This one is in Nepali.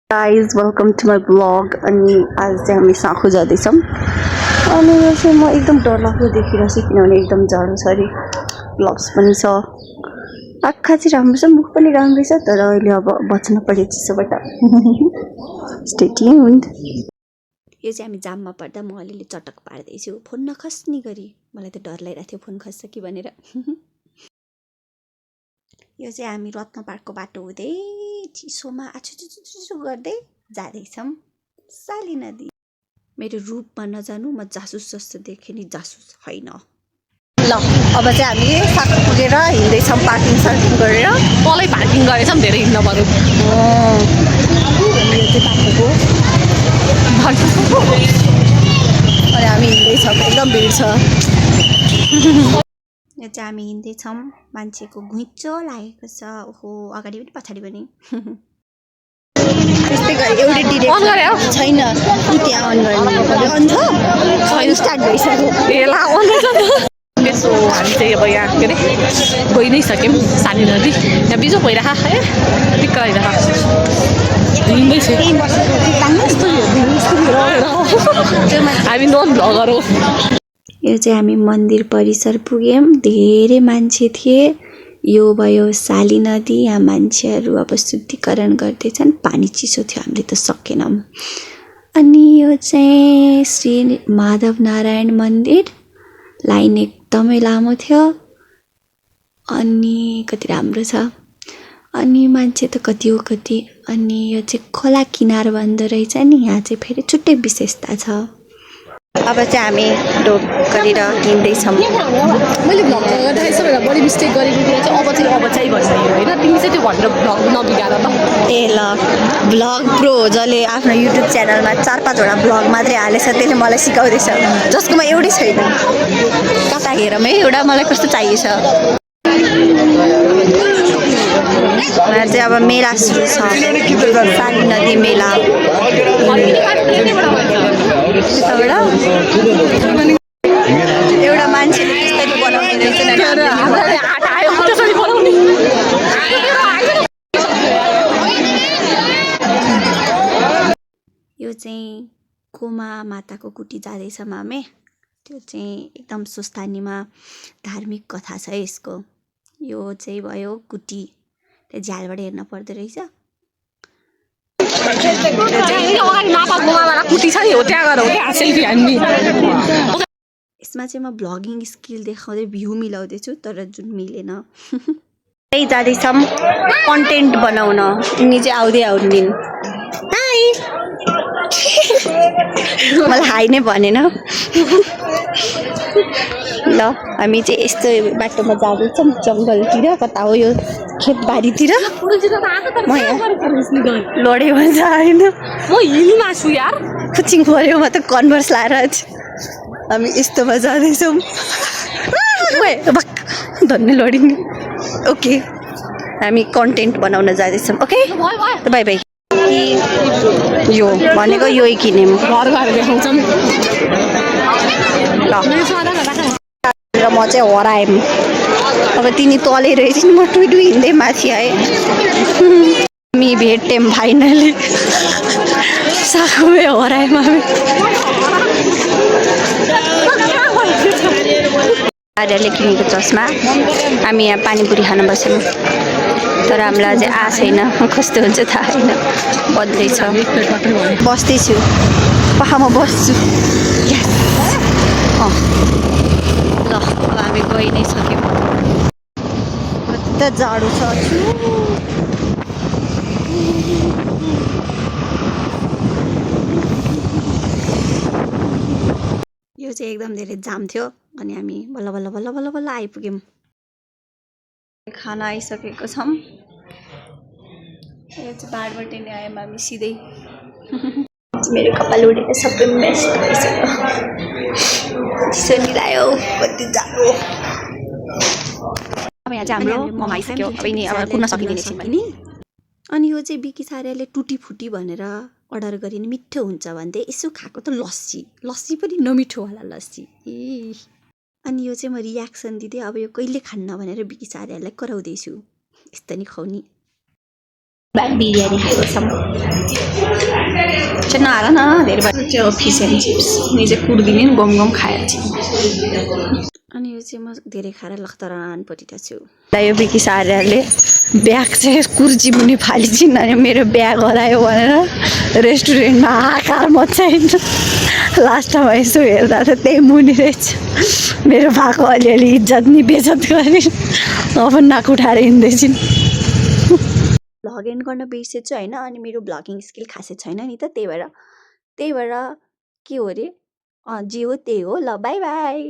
Guys, welcome to my vlog. अनि आज चाहिँ हामी साखु जाँदैछौँ अनि यो चाहिँ म एकदम डरलाग्दो देखिरहेको छु किनभने एकदम जाडो छ अरे ब्लग्स पनि छ आँखा चाहिँ राम्रो छ मुख पनि राम्रै छ तर अहिले अब बच्न पर्यो चिसोबाट स्टे ट्युन्ड यो चाहिँ हामी जाममा पर्दा म अलिअलि चटक पार्दैछु फोन नखस्ने गरी मलाई त डर लागिरहेको थियो फोन खस्छ कि भनेर यो चाहिँ हामी रत्न पार्कको बाटो हुँदै चिसोमा आछु गर्दै जाँदैछौँ साली नदी मेरो रूपमा नजानु म जासुस जस्तो देखेँ नि जासुस होइन ल अब चाहिँ हामी साखु पुगेर हिँड्दैछौँ पार्किङ सार्किङ गरेर तलै पार्किङ गरेछौँ धेरै हिँड्न पर्यो यो चाहिँ बाटोको अनि हामी हिँड्दैछौँ एकदम भिड छ यो चाहिँ हामी हिँड्दैछौँ मान्छेको घुइँचो लागेको छ ओहो अगाडि पनि पछाडि पनि त्यस्तै गरी एउटै डिरेक्सन छैन त्यहाँ अन गर्ने अन छ छैन स्टार्ट भइसक्यो एला यसो हामी चाहिँ अब यहाँ के अरे गइ नै सक्यौँ सानी नदी यहाँ बिजो भइरह है टिक्क आइरह हिँड्दैछु हामी नन भ्लगर हो यो चाहिँ हामी मन्दिर परिसर पुग्यौँ धेरै मान्छे थिए यो भयो साली नदी यहाँ मान्छेहरू अब शुद्धिकरण गर्दैछन् पानी चिसो थियो हामीले त सकेनौँ अनि यो चाहिँ श्री माधव नारायण मन्दिर लाइन एकदमै लामो थियो अनि कति राम्रो छ अनि मान्छे त कति हो कति अनि यो चाहिँ खोला किनार भन्दो रहेछ नि यहाँ चाहिँ फेरि छुट्टै विशेषता छ अब चाहिँ हामी ढोक गरेर हिँड्दैछौँ मैले भ्लग गर्दाखेरि सबैभन्दा बढी मिस्टेक गरेको कुरा चाहिँ अब चाहिँ भन्नु होइन तिमी चाहिँ त्यो भनेर भ्लग नबिगार त ए ल भ्लग प्रो हो जसले आफ्नो युट्युब च्यानलमा 4-5 वटा भ्लग मात्रै हालेछ त्यसले मलाई सिकाउँदैछ जसकोमा एउटै छैन कता हेरौँ है एउटा मलाई कस्तो चाहिएछ यहाँ चाहिँ अब मेला सुरु छ साली नदी मेला एउटा मान्छेले त्यस्तै बनाउँदै यो चाहिँ कोमा माताको कुटी जाँदैछ मामे त्यो चाहिँ एकदम सुस्तानीमा धार्मिक कथा छ यसको यो चाहिँ भयो कुटी त्यो झ्यालबाट हेर्न पर्दो रहेछ यसमा चाहिँ म भ्लगिङ स्किल देखाउँदै भ्यू मिलाउँदैछु तर जुन मिलेन त्यही जाँदैछौँ कन्टेन्ट बनाउन यिनी चाहिँ आउँदै आउँदिन् हाई मलाई हाई नै भनेन ल हामी चाहिँ यस्तो बाटोमा जाँदैछौँ जङ्गलतिर कता हो यो खेतबारीतिर म यहाँ लडे भन्छ होइन म हिलमा छु यार कुचिङ पऱ्यो म त कन्भर्स लाएर हामी यस्तोमा जाँदैछौँ धन्य लडिने ओके हामी कन्टेन्ट बनाउन जाँदैछौँ ओके बाई बाई यो भनेको यही किन्यौँ घर गएर देखाउँछौँ ल र म चाहिँ हराएँ अब तिनी तले रहेछन् म टुइटु हिँड्दै माथि आएँ हामी भेट्यौँ फाइनली साखुमै हरायौँ हामी आर्यले किनेको चस्मा हामी यहाँ पानीपुरी खान बस्यौँ तर हामीलाई अझै छैन कस्तो हुन्छ थाहा छैन बद्दैछ बस्दैछु पखामा बस्छु ल अब हामी गइ नै सक्यौँ कति जाडो छ यो चाहिँ एकदम धेरै जाम थियो अनि हामी बल्ल बल्ल बल्ल बल्ल बल्ल आइपुग्यौँ खाना आइसकेको छौँ यो चाहिँ बाढबाट नै आयौँ हामी सिधै मेरो कपाल उडेर सबै बेस्ट भइसक्यो चिसो निलायो कति जाडो अब यहाँ चाहिँ हाम्रो मम आइसक्यो अब यिनी अब कुर्न सकिँदैन एकछिन पनि अनि यो चाहिँ बिकी सार्याले टुटी फुटी भनेर अर्डर गरे नि मिठो हुन्छ भन्दै यसो खाएको त लस्सी पनि नमिठोवाला लस्सी ए अनि यो चाहिँ म रियाक्सन दिँदै अब यो कहिले खान्न भनेर बिकी सार्यालाई कराउँदैछु यस्तो नि खुवाउनी बिरयानी खाएको छौँ चाहिँ नहाल न धेरै भयो त्यो फिस एन्ड चिप्स नि चाहिँ कुर्दिने नि गम गम खाएर चाहिँ अनि यो चाहिँ म धेरै खाएर लखतरान पटिटा छु यो बिकी सारेरले ब्याग चाहिँ कुर्ची मुनि फालिछिन् अनि मेरो ब्याग हरायो भनेर रेस्टुरेन्टमा हाकार मचाइन् लास्टमा यसो हेर्दा त त्यही मुनि रहेछ मेरो भएको अलिअलि इज्जत नि बेजत गरिन् अब नाक उठाएर हिँड्दैछिन् भ्लग एन्ड गर्न बिर्सेछु होइन अनि मेरो भ्लगिङ स्किल खासै छैन नि त त्यही भएर के हो अरे जे हो त्यही हो ल बाई बाई